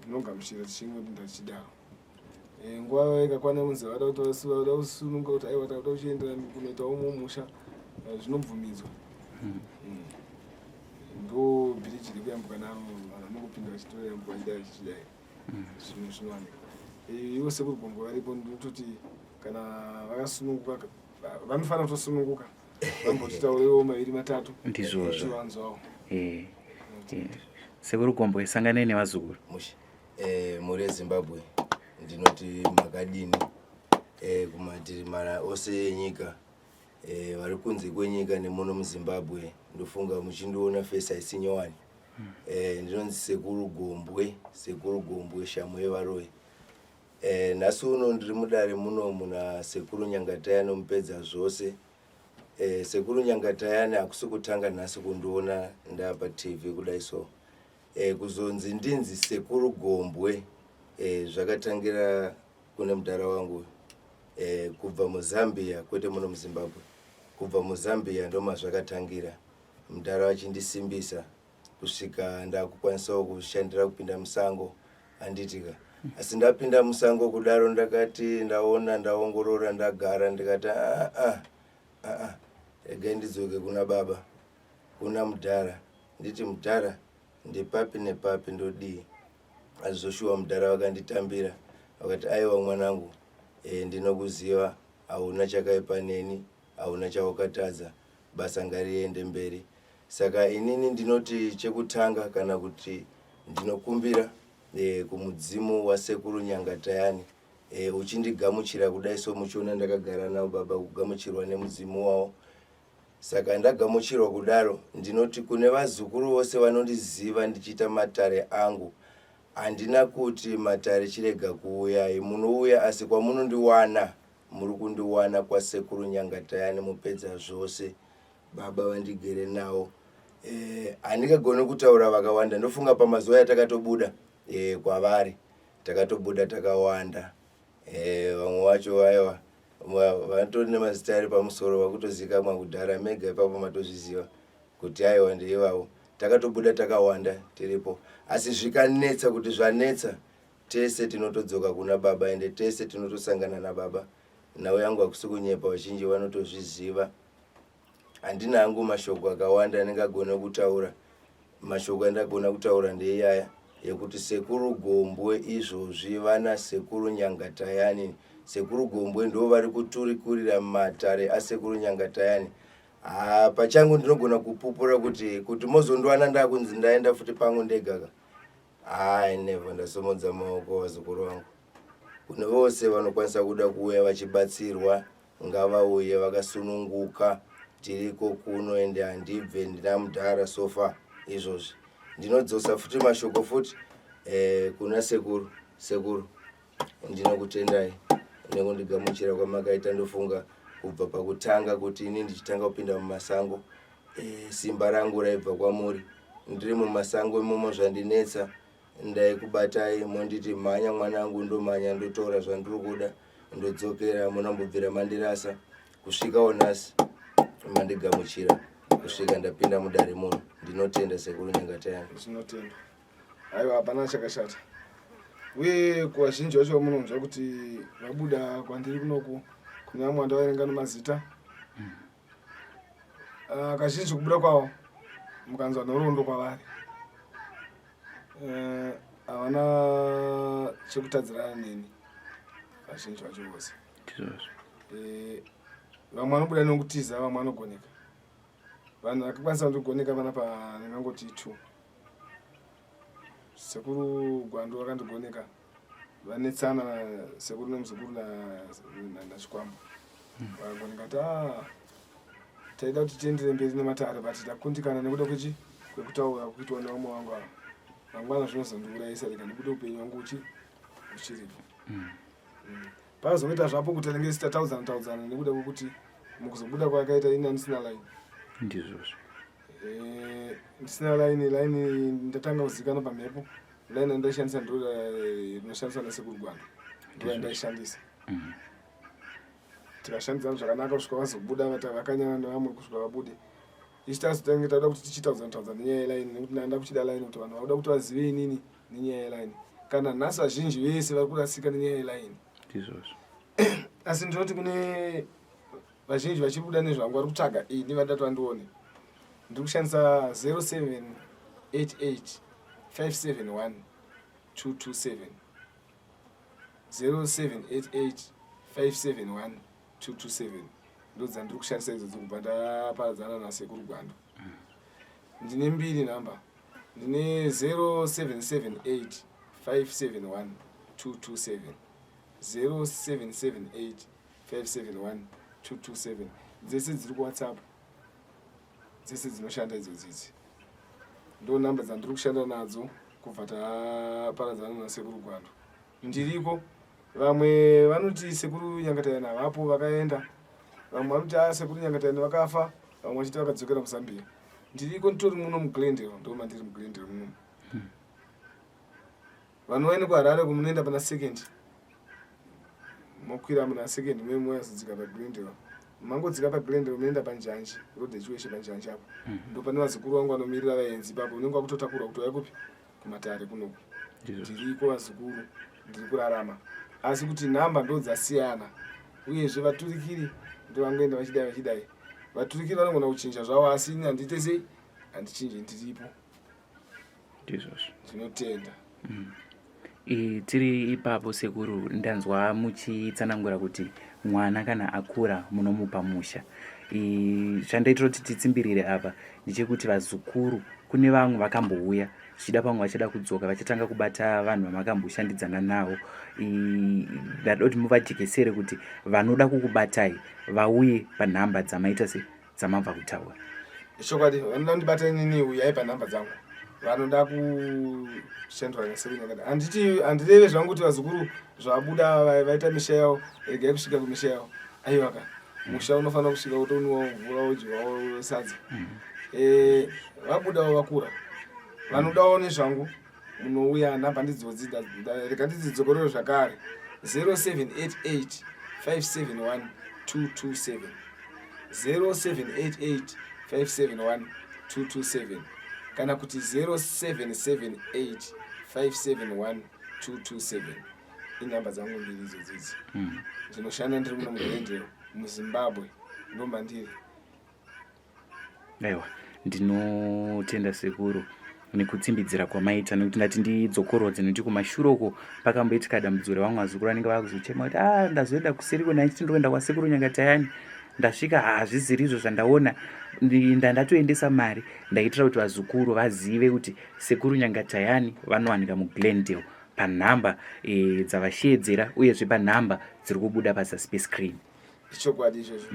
ndinogamuchira tichingoti ndachidaro. Nguva ikakwana kunzi vada kuti vada kusununga kuti aiwa, takuda kuchiendera kunoitawo mumusha, zvinobvumidzwa. Ndo bhiriji rekuyambuka naro, vanhu vanongopinda vachitoyambuka vachidai vachidai, zvinhu zvinowanika. Ivo Sekuru Gombwe varipo, ndinototi kana vakasununguka vanofanira kutosununguka vambotitaurewo maviri matatu. Ndizvozvo. Tivanzwawo. Sekuru Gombwe, sanganai nevazukuru. Mushe. Mhuri yeZimbabwe, ndinoti makadini kumativi mana ose enyika, vari kunze kwenyika nemuno muZimbabwe. Ndofunga muchindiona face haisi nyowani. Ndinonzi Sekuru Gombwe, Sekuru Gombwe Shamu yeVaroi. Nhasi uno ndiri mudare muno muna Sekuru Nyangatayani nomupedza zvose. Sekuru Nyangatayani hakusi kutanga nhasi kundiona ndapa TV kudai so. Kuzonzi ndinzi Sekuru Gombwe, zvakatangira kune mudhara wangu kubva muZambia, kwete muno muZimbabwe, kubva muZambia ndomazvakatangira, mudhara vachindisimbisa kusvika ndakukwanisawo kushandira kupinda musango, handitika? Asi ndapinda musango kudaro, ndakati ndaona, ndaongorora, ndagara, ndikati aa ah, ah, regai ndidzoke kuna baba, kuna mudhara, nditi mudhara, ndepapi nepapi, ndodii? Azvoshuwa mudhara vakanditambira, vakati aiwa mwanangu, ndinokuziva, hauna chakaipa neni, hauna chawakatadza, basa ngariende mberi. Saka inini ndinoti chekutanga, kana kuti ndinokumbira kumudzimu waSekuru Nyangatayani, uchindigamuchira kudai so muchiona ndakagara navo baba, kugamuchirwa nemudzimu wavo. Saka ndagamuchirwa kudaro, ndinoti kune vazukuru vose vanondiziva ndichiita matare angu, handina kuti matare chirega kuuyai, munouya, asi kwamunondiwana muri kundiwana kwaSekuru Nyangatayani mupedza zvose, baba vandigere navo. Handingagoni kutaura vakawanda, ndofunga pamazuva yatakatobuda kwavari takatobuda takawanda. Vamwe vacho aiwa vatori nemazita ari pamusoro vakutozikamwa kudhara, mega ipapo matozviziva kuti aiwa ndeivavo. Takatobuda takawanda tiripo, asi zvikanetsa kuti zvanetsa, tese tinotodzoka kuna baba, ende tese tinotosangana nababa. Nhau yangu hakusi kunyepa, vazhinji vanotozviziva. Handina hangu mashoko akawanda andingagona kutaura. Mashoko andagona kutaura ndeiyaya yekuti Sekuru Gombwe izvozvi vana Sekuru Nyangatayani. Sekuru Gombwe ndo vari kuturikurira matare aSekuru Nyangatayani. Ha, pachangu ndinogona kupupura kuti mozondiwana ndakunzi ndaenda futi pangu ndega ka, hai, never. Ndasomodza maoko vazukuru vangu. Kune vose vanokwanisa kuda kuuya vachibatsirwa, ngavauye vakasununguka, tiriko kuno, ende handibve, ndina mudhara so far izvozvi. Ndinodzosa futi mashoko futi kuna sekuru. Sekuru, ndinokutendai nekundigamuchira kwamakaita. Ndofunga Kubva pakutanga kuti ini ndichitanga kupinda mumasango, e, simba rangu raibva kwamuri. Ndiri mumasango imomo zvandinetsa, ndaikubatai monditi mhanya mwanangu, ndomhanya ndotora zvandiri kuda ndodzokera, munambobvira mandirasa kusvikawo nhasi mandigamuchira kusvika ndapinda mudare muno. Ndinotenda sekuru Nyangatayani. Zvinotendwa. Aiwa, hapana chakashata. Uye kuvazhinji vacho vamunonzwa kuti vabuda kwandiri kunoku, kune vamwe vandavaverenga nemazita. Ah, kazhinji kubuda kwavo mukanzwa nhoroondo kwavari eh, havana chekutadzirana neni vazhinji vacho vose. Eh, vamwe vanobuda nekutiza, vamwe vanogoneka. Vanhu vakakwanisa kundigoneka panapa ndingangoti two. Sekuru Gwandu vakandigoneka, vanetsana sekuru nemuzukuru naChikwambo vakagoneka ti ah, taida kuti tiendere mberi nematare but takundikana nekuda kwechi kwekutaura kuitwa nevamwe vangu ava, mangwana zvinozondiurayisa, rega ndibude upenyu wangu uchi uchiripo. Pazoita zvapo kuti anenge sitaudzana taudzana nekuda kwekuti mukuzobuda kwakaita ini andisina line. Ndizvozvo. Eh, ndisina line. Line ndatanga kuzivikanwa pamhepo, line andaishandisa ndo rinoshandiswa nasekuru Gwanda, ndo yandaishandisa. Tikashandidzana zvakanaka kusvika vazobuda, vakanyana nevamwe kusvika vabude. Isu tazotange tauda kuti tichitaudzana taudzana nenyaya yeline, nekuti ndanda kuchida line kuti vanhu vakuda kuti vazive inini nenyaya yeline. Kana nhasi vazhinji vese vari kurasika nenyaya yeline. Ndizvozvo. Asi ndinoti kune vazhinji vachibuda nezvangu vari kutsvaga ini vadati vandione, ndiri kushandisa 0788 571 227, 0788 571 227, ndo dzandiri kushandisa idzodzo kubva ndaparadzana nasekuru Gwando. Ndine mbiri nhamba, ndine 0778 571 227, 0778 571 227. Dzese dziri kuWhatsApp, dzese dzinoshanda idzodzi. Idzi ndo nhamba dzandiri kushanda nadzo kubva taparadzana nasekuru Gwando. Ndiriko. Vamwe vanoti sekuru Nyangatayani havapo, vakaenda. Vamwe vanoti a sekuru Nyangatayani vakafa, vamwe vachiti vakadzokera kuZambia. Ndiriko, nditori muno muGlendale, ndo mandiri muGlendale muno. Vanouya nekuHarare kumunoenda pana Second, mokwira muna Second memoyazodzika paGlendale. Mangodzika paGlendale munoenda panjanji, road yeChiweshe, panjanji apo ndo pane vazukuru vangu vanomirira vaenzi ipapo. Unenge wakutotakurwa kuti waya kupi, kumatare kunoku. Ndiriko vazukuru, ndiri kurarama, asi kuti nhamba ndo dzasiyana. Uyezve vaturikiri ndo vangoenda vachidai vachidai. Vaturikiri vanogona kuchinja zvavo, asi ini handiite sei, handichinji, ndiripo. Ndizvozvo. Ndinotenda. Tiri ipapo sekuru, ndanzwa muchitsanangura kuti mwana kana akura munomupa musha. Zvandaitira kuti titsimbirire apa ndechekuti vazukuru, kune vamwe vakambouya zvichida pamwe vachada kudzoka, vachatanga kubata vanhu vamakamboshandidzana navo. Ndada kuti muvajekesere kuti vanoda kukubatai vauye panhamba dzamaita se dzamabva kutaura. Chokwadi, vanoda kundibata inini, uyai panhamba dzangu. Vanoda kushandwa nasekuru Nyakata, handiti handireve zvangu kuti vazukuru zvabuda vaita misha yavo, regai kusvika kumisha yavo. Aiwaka, musha unofanira kusvika utonwiwa mvura, udyiwawo sadza. Eh, vabudawo vakura, vanodawo nezvangu munouya, nhamba ndidzodzi. Rega ndidzokorore zvakare: 0788 571 227, 0788 571 227, kana kuti 0778 571 227. Inhamba dzangu mbiri idzodzidzi. Ndinoshanda ndiri muno muGlendale, muZimbabwe, ndo mandiri. Aiwa, ndinotenda sekuru nekutsimbidzira kwamaita, nekuti ndati ndidzokorodze, nekuti kumashure uko pakamboitika dambudziko revamwe vazukuru vanenge vakuzochema kuti a ndazoenda kuseri kona ichiti ndoenda kwasekuru Nyangatayani, ndasvika hazvisiri izvo zvandaona, ndandatoendesa mari. Ndaitira kuti vazukuru vazive kuti sekuru Nyangatayani vanowanika muGlendale panhamba dzavasheedzera, uyezve panhamba dziri kubuda pazasi pescreen. Ichokwadi izvozvo.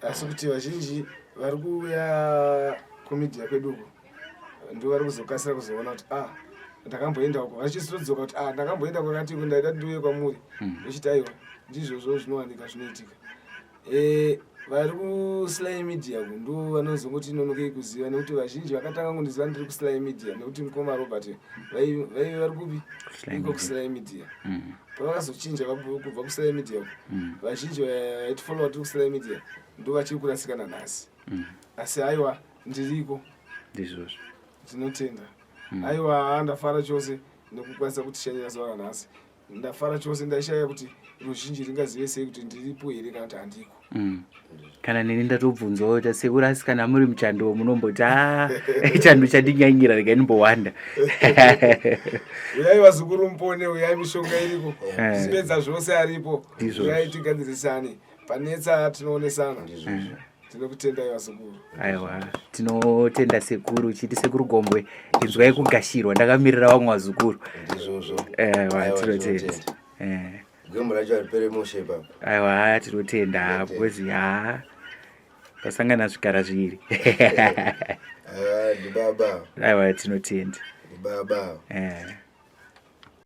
Asi kuti vazhinji vari kuuya kumedia kwedu uko ndo vari kuzokasira kuzoona kuti ah, ndakamboenda uko, vachizotodzoka kuti ah, ndakamboenda kwakati uko, ndaida ndiuye kwamuri. Vechiti aiwa, ndizvozvo zvinowanika, zvinoitika. Eh, vari kusly media ku ndo vanozongoti inonokei kuziva nekuti vazhinji vakatanga kundiziva ndiri kusly media nekuti mukoma Robert vaive vari kupi? Kusly Iko Media. kusly media. Pavakazochinja kubva kusly media ku, vazhinji vaitifollowa tiri kusly media ndo vachiri kurasika nanhasi. Asi aiwa, ndiriko. Ndizvozvo. Ndinotenda. Aiwa, ndafara chose nekukwanisa kutishanyira zuva ranhasi. Ndafara chose, ndaishaya kuti ruzhinji ringazive sei kuti ndiripo here kana kuti handiko. Kana neni ndatobvunzawo kuti sekuru, asi kana muri muchando munomboti a chando chandinyanyira, regai ndimbowanda. Uyai vazukuru mupone, uyai, mishonga iriko. Zvipedza zvose aripo. Ndizvozvo. Uyai tigadzirisane panetsa, tinoonesana. Tinokutendai vazukuru. Aiwa, tinotenda sekuru. Chiti sekuru Gombwe, inzwai kugashirwa, ndakamirira vamwe vazukuru. Ndizvozvo. Aiwa. Aiwa, Tinotenda. tinotenda. Gwembo racho haripere mushe ipapo. Aiwa, tinotenda because ha pasangana zvikara zviri. Aiwa, ndibaba. Aiwa, tinotenda. Ndibaba.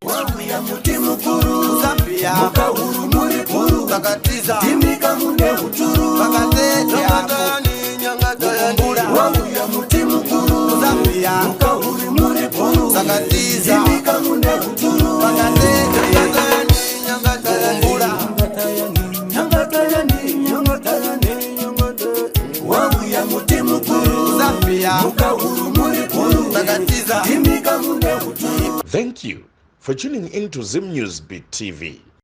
Wauya muti mukuru Zambia, mukahuru muri guru vakatiza imika mune uturu vakateteakumbura. Wauya muti mukuru Zambia, mukahuru muri guru vakatiza imika mune uturu vakateteakumbura. Wauya muti mukuru Zambia, mukahuru muri guru vakatiza imika mune uturu. Thank you for tuning in to Zim News Beat TV.